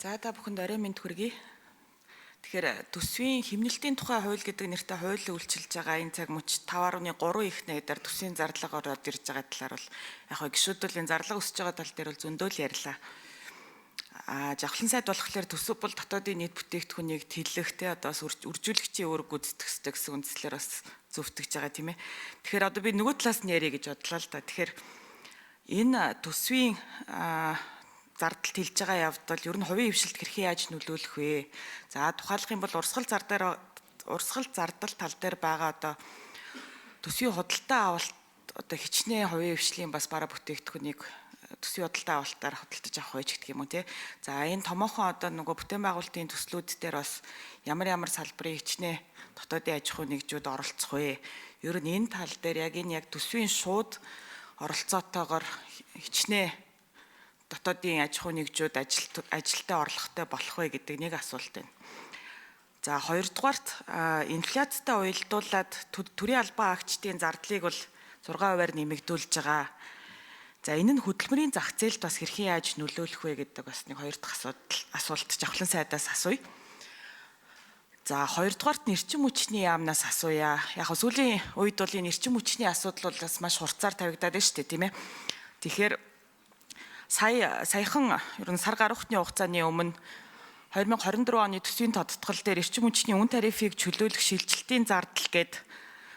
За та бүхэнд орой мэнд хүргэе. Тэгэхээр төсвийн хэмнэлтийн тухай хууль гэдэг нэртэй хууль үйлчилж байгаа энэ цаг мөч 5.3 их найдаар төсвийн зарлага ороод ирж байгаа талаар бол яг хөө гишүүд бол энэ зарлага өсөж байгаа тал дээр бол зөндөл ярьлаа. Жавхлан сайд болохоор төсөв бол дотоодын нийт бүтээгдэхүүнийг тэлэх те одоо бас үржүүлэгчийн үүрэг гүйцэтгэх ёстой гэсэн үндслээр бас зөвтгөж байгаа тийм ээ. Тэгэхээр одоо би нөгөө талаас нь ярие гэж бодлоо л да. Тэгэхээр энэ төсвийн зардал тэлж байгаа явдал ер нь хувийн хвшилт хэрхэн яаж нөлөөлөх вэ? За тухайлах юм бол урсгал зардал тал дээр байгаа одоо төсвийн худалдаа авалт одоо хичнээн хувийн хвшлийн бас бараа бүтээгдэхүүнийг төсвийн худалдаа авалтаар худалдаж авах байж гэх юм уу те. За энэ томоохон одоо нөгөө бүтээн байгуулалтын төслүүд дээр бас ямар ямар салбарын хичнээн дотоодын аж ахуй нэгжүүд оролцох вэ? Ер нь энэ тал дээр яг энэ яг төсвийн шууд оролцоотойгоор хичнээн дотоодын аж ахуй нэгжүүд ажилтаа орлоготой болох вэ гэдэг нэг асуулт байна. За хоёрдугаарт инфляцтай уялдуулаад төрийн албан агчдын зардлыг бол 6%-аар нэмэгдүүлж байгаа. За энэ нь хөдөлмөрийн зах зээлд бас хэрхэн яаж нөлөөлөх вэ гэдэг бас нэг хоёр дахь асуулт Жавхлан сайдаас асууя. За хоёрдугаарт эрчим хүчний яамнаас асууя. Яг нь сүүлийн үед бол энэ эрчим хүчний асуудал бол бас маш хурцаар тавигдаад байна шүү дээ, тийм ээ. Тэгэхээр саяхан ер нь сар гаруйхны хугацааны өмнө 2024 оны төсвийн тодтгол дээр эрчим хүчний үн тарифыг чөлөөлөх шилжилтийн зардал гээд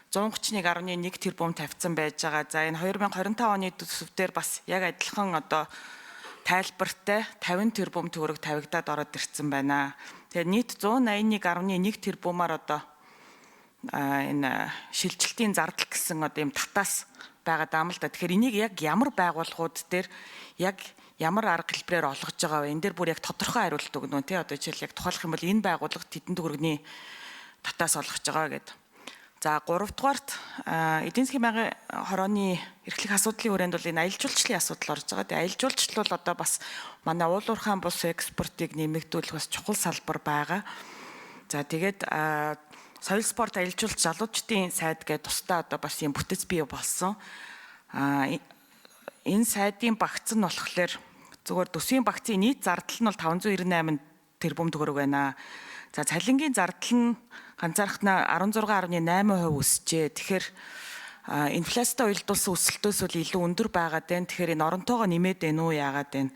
131.1 тэрбум тавьсан байж байгаа. За энэ 2025 оны төсөв дээр бас яг адилхан одоо тайлбартай 50 тэрбум төгрөг тавигдаад ороод ирсэн байна. Тэгэхээр нийт 181.1 тэрбумаар одоо энэ шилжилтийн зардал гэсэн одоо юм татаас байгаа даа л да. Тэгэхээр энийг яг ямар байгууллагууд дээр яг ямар арга хэлбэрээр олгож байгаа вэ? Энэ дээр бүр яг тодорхой хариулт өгнө үү те. Одоо жишээл яг тухайлах юм бол энэ байгууллага тэдэн төгрөгийн татаас олгож байгаа гэдэг. За гуравдугаарт эдийн засгийн байнгын хорооны эрхлэх асуудлын хүрээнд бол энэ аялал жуулчлалын асуудал орж байгаа. Тэгээ аялал жуулчлал бол одоо бас манай уул уурхайн бус экспортыг нэмэгдүүлэх бас чухал салбар байгаа. За тэгээд соёл спорт аялал жуулчлал залуучдын сайд гэдэг тусдаа одоо бас юм бүтэц бий болсон. Энэ сайдын багц нь болохоор зүгээр төсвийн багцын нийт зардал нь бол 598 тэрбум төгрөг байна. За цалингийн зардал нь ганцаархнаа 16.8% өсжээ. Тэгэхээр инфляцтай уялдуулсан өсөлтөөс бол илүү өндөр байгаад байна. Тэгэхээр энэ оронтойгоо нэмээд байна уу яагаад байна?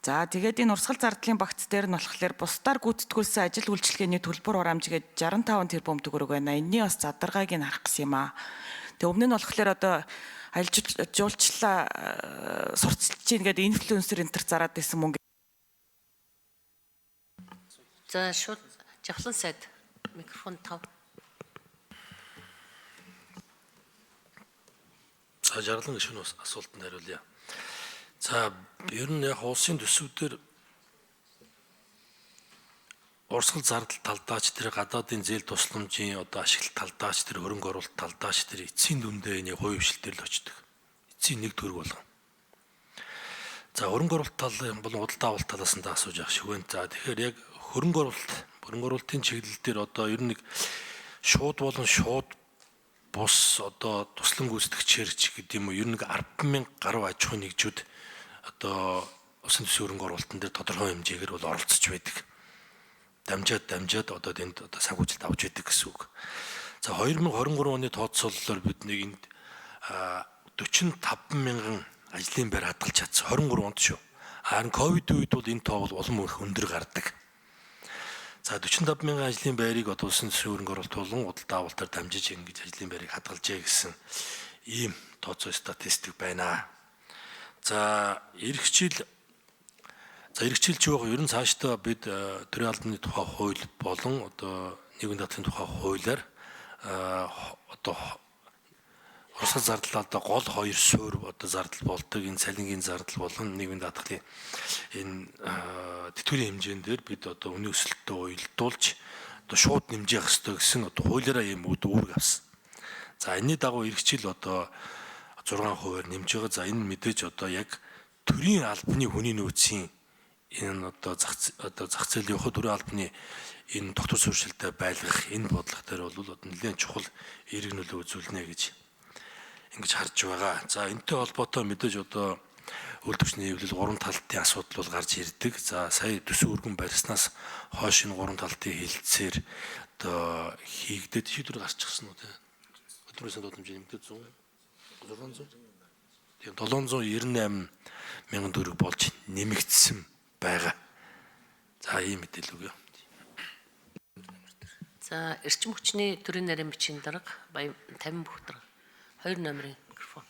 За тэгээд энэ урсгал зардлын багц дээр нь болохоор бусдаар гүйцэтгүүлсэн ажил үйлчилгээний төлбөр хураамж гээд 65 тэрбум төгрөг байна. Энийний бас задаргааг нь харах гэсэн юм аа. Тэгээ өмнө нь болохоор одоо аялал жуулчлалаа сурталчилж гин гэдэг инфлюенсер энэ төр зараад байсан мөнгө. За шууд Жавхлан сайд микрофон 5. За Жаргалан гишүүн асуултанд хариулъя. За ер нь яг улсын төсөв дээр урсгал зардал талдаач тэр гадаадын зээл тусламжийн одоо ашиглалт талдаач тэр хөрөнгө оруулалт талдаач тэр эцсийн дүндээ энийг хувийн хвшил дээр л очдог. Эцсийн нэг төгрөг болгоно. За хөрөнгө оруулалт тал болон худалдаа авалт талаас нь асууж явах шиг байна. За тэгэхээр яг хөрөнгө оруулалтын чиглэл дээр одоо ер нь нэг шууд болон шууд бус одоо туслан гүйцэтгэгчээр ч гэдэг юм уу ер нь нэг 10,000 гаруй аж ахуйн нэгжүүд одоо улсын төсвийн хөрөнгө оруулалтын дээр тодорхой хэмжээгээр бол оролцож байдаг. Дамжаад одоо тэнд одоо санхүүжилт авч байдаг гэсэн үг. За 2023 оны тооцоололоор бид нэг энд 45,000 ажлын байр хадгалж чадсан 23 онд шүү. Харин ковид үед бол энэ тоо бол улам их өндөр гардаг. За 45,000 ажлын байрыг одоо улсын төсвийн хөрөнгө оруулалт болон худалдаа авалтаар дамжиж ингэж ажлын байрыг хадгалжээ гэсэн ийм тооцоо статистик байна. За эх жил ч юу ер нь цаашдаа бид төрийн албаны тухай хууль болон одоо нийгмийн даатгалын тухай хуулиар одоо урсгал зардал одоо гол хоёр суурь одоо зардал болдог энэ цалингийн зардал болон нийгмийн даатгалын энэ тэтгэврийн хэмжээн дээр бид одоо үнийн өсөлтөд уялдуулж одоо шууд нэмжих ёстой гэсэн одоо хуулиараа ийм үүрэг авсан. За энэний дагуу эх жил одоо 6%-аар нэмж байгаа. За энэ мэдээж одоо яг төрийн албаны хүний нөөцийн энэ одоо зах зээлийн явах төрийн албаны энэ доктор суурьшилтай байлгах энэ бодлого дээр бол одоо нэлээд чухал эерэг нөлөө үзүүлнэ гэж ингэж харж байгаа. За энэтэй холбоотой мэдээж одоо Үйл түвшний хэвлэл гурван талтын асуудал бол гарч ирдэг. За сая төсөв өргөн барьснаас хойш энэ гурван талтын хилцээр одоо хийгдээд шийдвэр гарчихсан уу те. Хөдөлмөрийн санд хэмжээ нэмэгдээд 100 600 тийм 798 мянган төгрөг болж нэмэгдсэн байгаа. За ийм мэдээлэл өгье. За эрчим хүчний төрийн нарийн бичгийн дарга Баян 50 бүх дарга 2 номерын микрофон.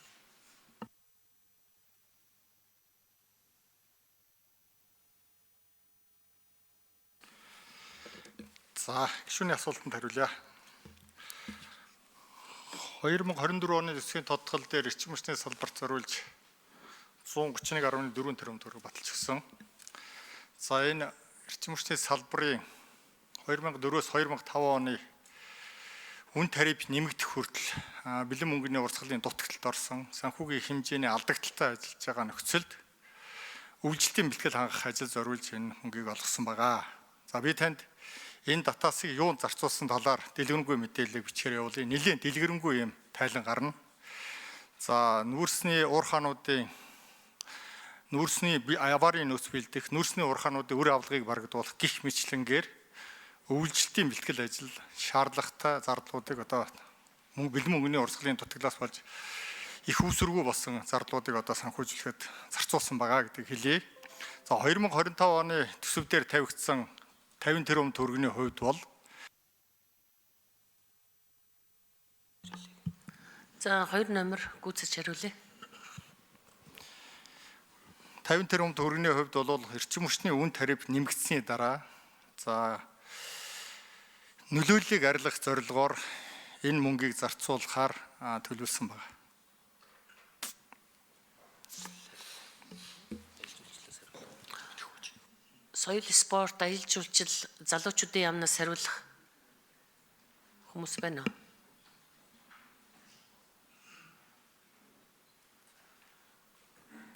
За, гишүүний асуултанд хариулъя. 2024 оны төсвийн тодтгол дээр эрчим хүчний салбарт зориулж 131.4 тэрбум төгрөг баталчихсан. За энэ эрчим хүчний салбарын 2004-өөс 2005 оны үн тариф нэмэгдэх хүртэл бэлэн мөнгөний урсгалын дутагдлалд орсон санхүүгийн хэмжээний алдагдaltaй ажиллаж байгаа нөхцөлд өвлжилтийн бэлтгэл хангах ажил зориулж энэ мөнгийг олгосон байгаа. За би танд энэ датасыг юунд зарцуулсан талаар дэлгэрэнгүй мэдээллийг бичгээр явуулъя. Нэлээд дэлгэрэнгүй юм тайлан гарна. За нүүрсний уурхаануудын нүүрсний аварын нөөц бэлдэх, нүүрсний уурхаануудын үр авлагыг барагдуулах гих мэтлэнгээр өвлжилтийн бэлтгэл ажил шаардлагатай зардлуудыг одоо бэлэн мөнгөний урсгалын дутагдлаас болж их үүсвэргүй болсон зардлуудыг одоо санхүүжүүлэхэд зарцуулсан байгаа гэдгийг хэлье. За 2025 оны төсөв дээр тавигдсан 50 тэрбум төгрөгийн хувьд бол За 2 номер гүйцэж хариулъя. 50 тэрбум төгрөгийн хувьд бол эрчим хүчний үн тариф нэмэгдсэний дараа за нөлөөллийг арилгах зорилгоор энэ мөнгийг зарцуулахаар төлөвлөсөн байна. Соёл, спорт, аялал жуулчлал, залуучуудын яамнаас хариулах хүмүүс байна уу?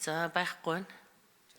За байхгүй байна.